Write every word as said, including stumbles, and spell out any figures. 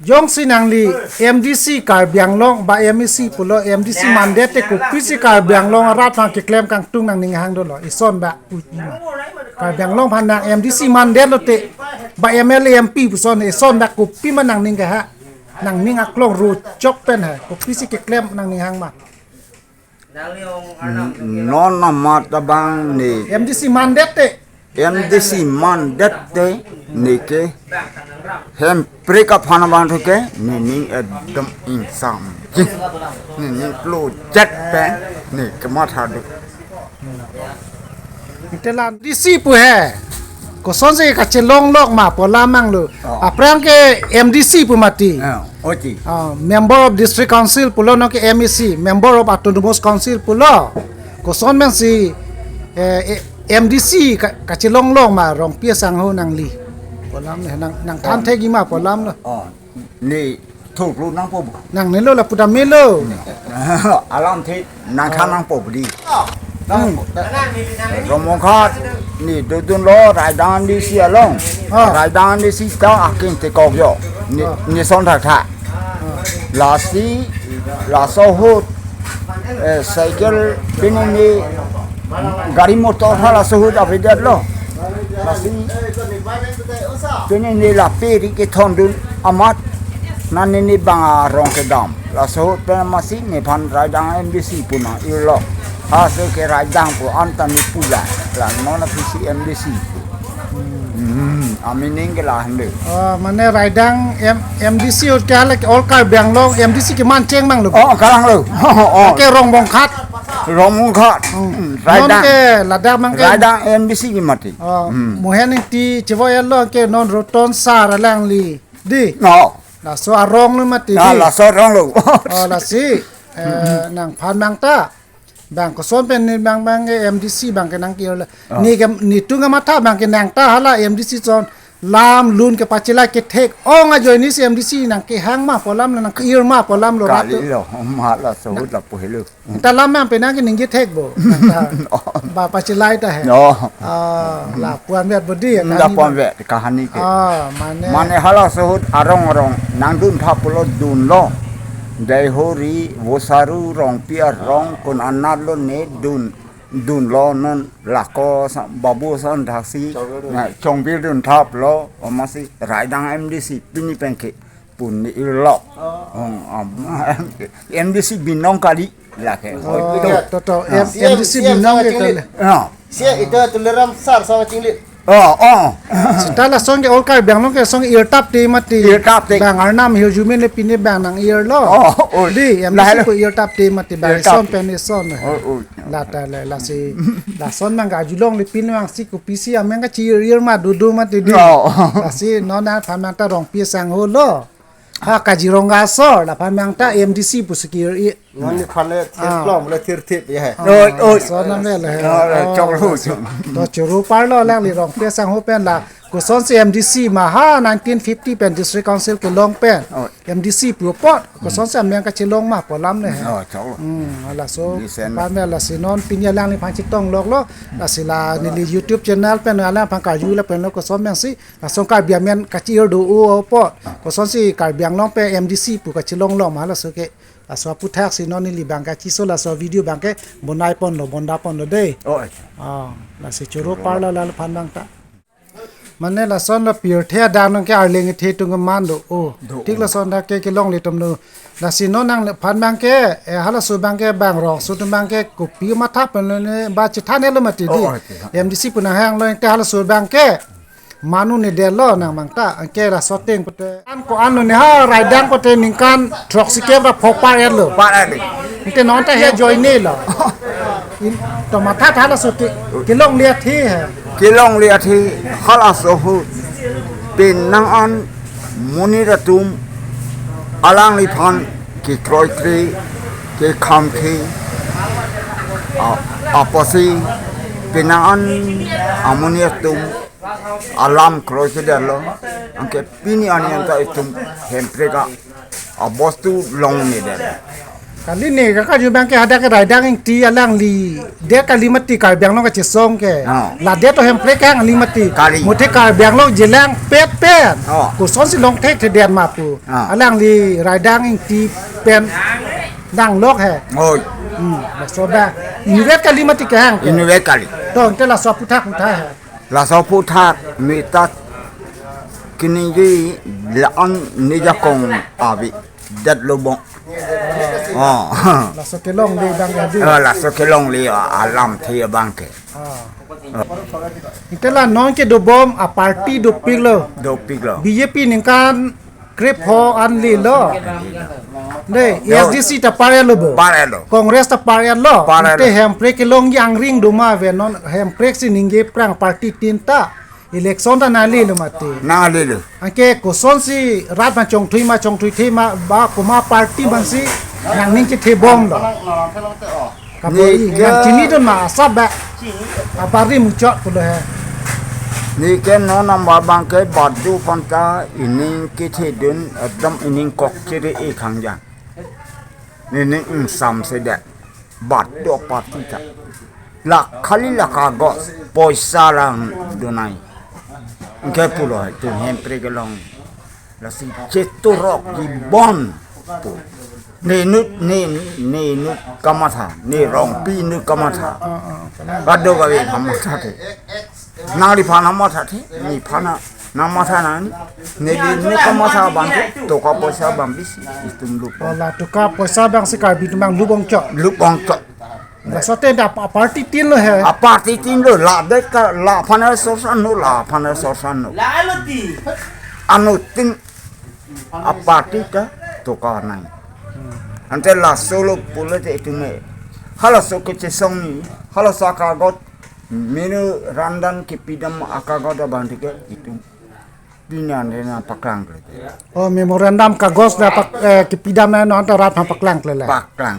Jongsi nangli M D C Karbi Anglong ba M A C pulo, M D C mandate te kopisi Karbi Anglong arat aphan keklem kangtung nangning hang dolo. Ison ba pu ma. Karbi Anglong aphan nang M D C mandate lote ba M L A M P puson, ison ba kopi ma nangning ke ha. Nangning aklong ru chok pen ha. Kopisi keklem nangning hang ma. N- Non amat abang ne M D C mandate te. M D C mandate te ne ke Hemprek aphan abang thu ke nening ekdom ingsam ji. Nening klojat pen ne kematha do. Ite la M D C pu he. Kosonsi kachelonglok ma pu alam nanglo. Oh. Aphrang ke M D C pu mati. Ah, oti. Ah, Member of District Council pulo, non ke M A C, Member of Autonomous Council pulo. Koson pensi eh, eh, M D C ka, kachelonglok ma Rongpi asangho nangli pu alam ne, nang nang than thek-i ma pu alam lo. Oh. Ne thoplo nangpo bo. Nangnelo lapu ta melo. Alam the nangthan nangpo bo di. Romongkhat ne dodunlo Raidang M D C along. Ah. Raidang M D C ta aking tekok jo. Ne, ah, ne son thakthak. Ah. Lasi laso ahut eh, cycle pini ne gari motor halaso ahut avedetlo. Lasi pini ne lape ri kethondun amat nani ne bang arong kedam. Laso ahut pen amatsi nephan Raidang M D C pu nang-irlo. Halaso ke Raidang pu anta ne pula. La non aphi si M D C pu. Hmm, amining ke lahan de. Oh, mane Raidang M, M D C ahut ke hala all Karbi Anglong M D C keman cheng mang lo. Oh, kalang lo. Oh, oh. Ke Rongbongkhat. Rongbongkhat. Hmm. Hmm, non Raidang. Ke ladak mang ke Raidang M D C ke mati. Oh, hmm. Mohen Ingti chevoilo ke non Roton Sar alangli. Di. Oh. Laso arong lo mati. Ah, di. Laso arong lo. Oh, lasi. Eh, nangphan mang ta. Bang koson pen ne bang bang ke M D C bang ke nang ke-ir lo. Ah. Ne ke netum kamatha bang ke nang ta hala M D C ason lam lun kepachelai kethek-ong ajoine si M D C nang kehang ma pu alam lo, nang ke-ir ma pu alam lo. Kali lo, ma laso ahut lapu helo. Ta lam nang penang ke ningje thek bo. Nang ta ba pachelai ta he. No. Ah, lapu-an vet bo di ya. Lapu-an vet kahani ke. Ah, mane. Mane halaso ahut arong arong nangdun tha pulo dunlo. Deihori, Vosaru, Rongpi arong, konat lo ne dun, dunlo non lako sa, babu ason thaksi, Chongbir. Na, Chongbir dun thaplo, amatsi Raidang M D C pini pen ke pun ne-irlo. Oh. Oh, am, M D C binong kali lake. Oh, to, to, M, M D C binong ke kali. Ah. Si ita Tuliram Sar asong chinglit. Oh, oh. Seta lason ke all Karbi Anglong ke asong irtap te mati. Irtap te. Bang arnam hirjume ne pine bang nang-irlo. Oh, oh. Di, M D C pu irtap te mati bang. Irtap. Ison pen ison. Oh, oh. La ta le, lasi, lason mang kajulongle pin vangsi kopisi amen kachi-ir-ir ma dudu mati di. Oh. Lasi non aphan mang ta Rongpi asangho lo. Ha kajirong gasor, laphan mang ta M D C pusi ke-ir-i. Non nephan le thirplong le thirthip ya hai. Oh, oh. Lason nang le le. Oh, choklo. To choro parlo alangli Rongpi asangho pen la. Kosonsi M D C ma ha nineteen fifty pen District Council kelong pen. Oh. M D C pu apot. Kosonsi amen kachelong ma pu alam ne. Oh, choklo. Hmm, laso. Listen. Pame lasi non pini alangliphan chetong loklo. Lasi la neli YouTube channel pen alangphan karju lapen lo koson pensi. Lason Karbi amen kachi-ir do-o apot. Kosonsi Karbi Anglong pen M D C pu kachelonglok ma laso ke. Laso aputhak si non neli bang kachiso laso video bang ke bonai ponlo, bonda ponlo de. Oh, acha. Ah, lasi choro parlo laphan mang ta. Mane lason lo pirthe adang nang ke arleng ithe atum keman do. Oh, do. Thik lason dak ke kelongle atum lo. Lasi non nangphan bang ke, eh, halaso bang ke bang rongso atum bang ke kopi matha pen ne ba chethan lo mati di. Oh, oh, okay. M D C pu nanghanglo te halaso bang ke. Manu ne detlo nang mang ta, anke laso ateng pute. An ko-an lo ne ha, Raidang pute ningkan throksi kep ra pho par-etlo. Par-etlo. Anke non ta he joine lo. In, to matha tha laso ke, kelongle athe he. Kelongle athe, halaso ahut. Penang an monit atum alangliphan kekroikre, kekhamkhe, a, apotsi, penang an amonit atum alam kroikedetlo, anke pini arni anta itum Hemprek a, abostu longnedetlo. Kali ne ka kaju abang ke hadak ke Raidang Ingti alangli det kali mati Karbi Anglong kachesong ke. Oh. La det to Hemprek ke alangli mati. Kali. Muthe Karbi Anglong jilang pet pen. Oh. Kosonsi longthekthedet ma pu. Oh. Alangli Raidang Ingti pen nanglok he. Oh. Hmm, laso abang. Inutvet kali mati kehang ke. Inutvet kali. To, ante laso aphuthak puthak he. Laso aphuthak mita kiningje la-an ne jakong avi det lobong. Oh. Laso kelongle abang ke di. Oh, laso kelongle alamthe abang ke. Ah. Ante la non kedobom a party dopiklo. Dopiklo. B J P ningkan krepho an lelo. Ne, A S D C ta par-etlo bo. Par-etlo. Congress ta par-etlo. Par-etlo. Ante Hemprek kelongji angring do ma ave non Hemprek si ningje aphrang party tin ta. Election ta nanglelo mati. Nanglelo. Anke kosonsi rat ma chongthui ma chongthuithe ma ba komat party mansi nangning chethebomlo. Kabo ne i ke nang chinidun ma asap ba. Abari muchot pulo he. Ne ke non nang abang ke badu panta ining kethedun ekdom ining kok chiri i khangjan. Nening ingsamsedet. Badu party ta. La khali la kagos poisa lang donai. Anke pulo he tu Hemprek kelong. Lasi cheturok di bon pu. Ne inut ne ne inut kamatha, ne Rongpi inut kamatha. Kadokave kamathathe. Nangliphan amathathe, neliphan amatha nang. Neli inut kamatha abang ke, toka poisa abang bisi, itum lup. Oh, la toka poisa abang si Karbi atum abang lup ongchot. Lup ongchot. Laso ante a party tinlo he. A party tinlo, la det ka, laphan sorsanlo, laphan sorsanlo. Anuttin a party ta toka nang. Ante laso lo pulote itum me. Halaso kechesong ni, halaso akagot, memorandum kepidam akagot abang tike itum. Pini ante nangpaklangkle. Oh, memorandum kagos da pak, eh, kepidam na non ta rat nangpaklangkle la. Paklang.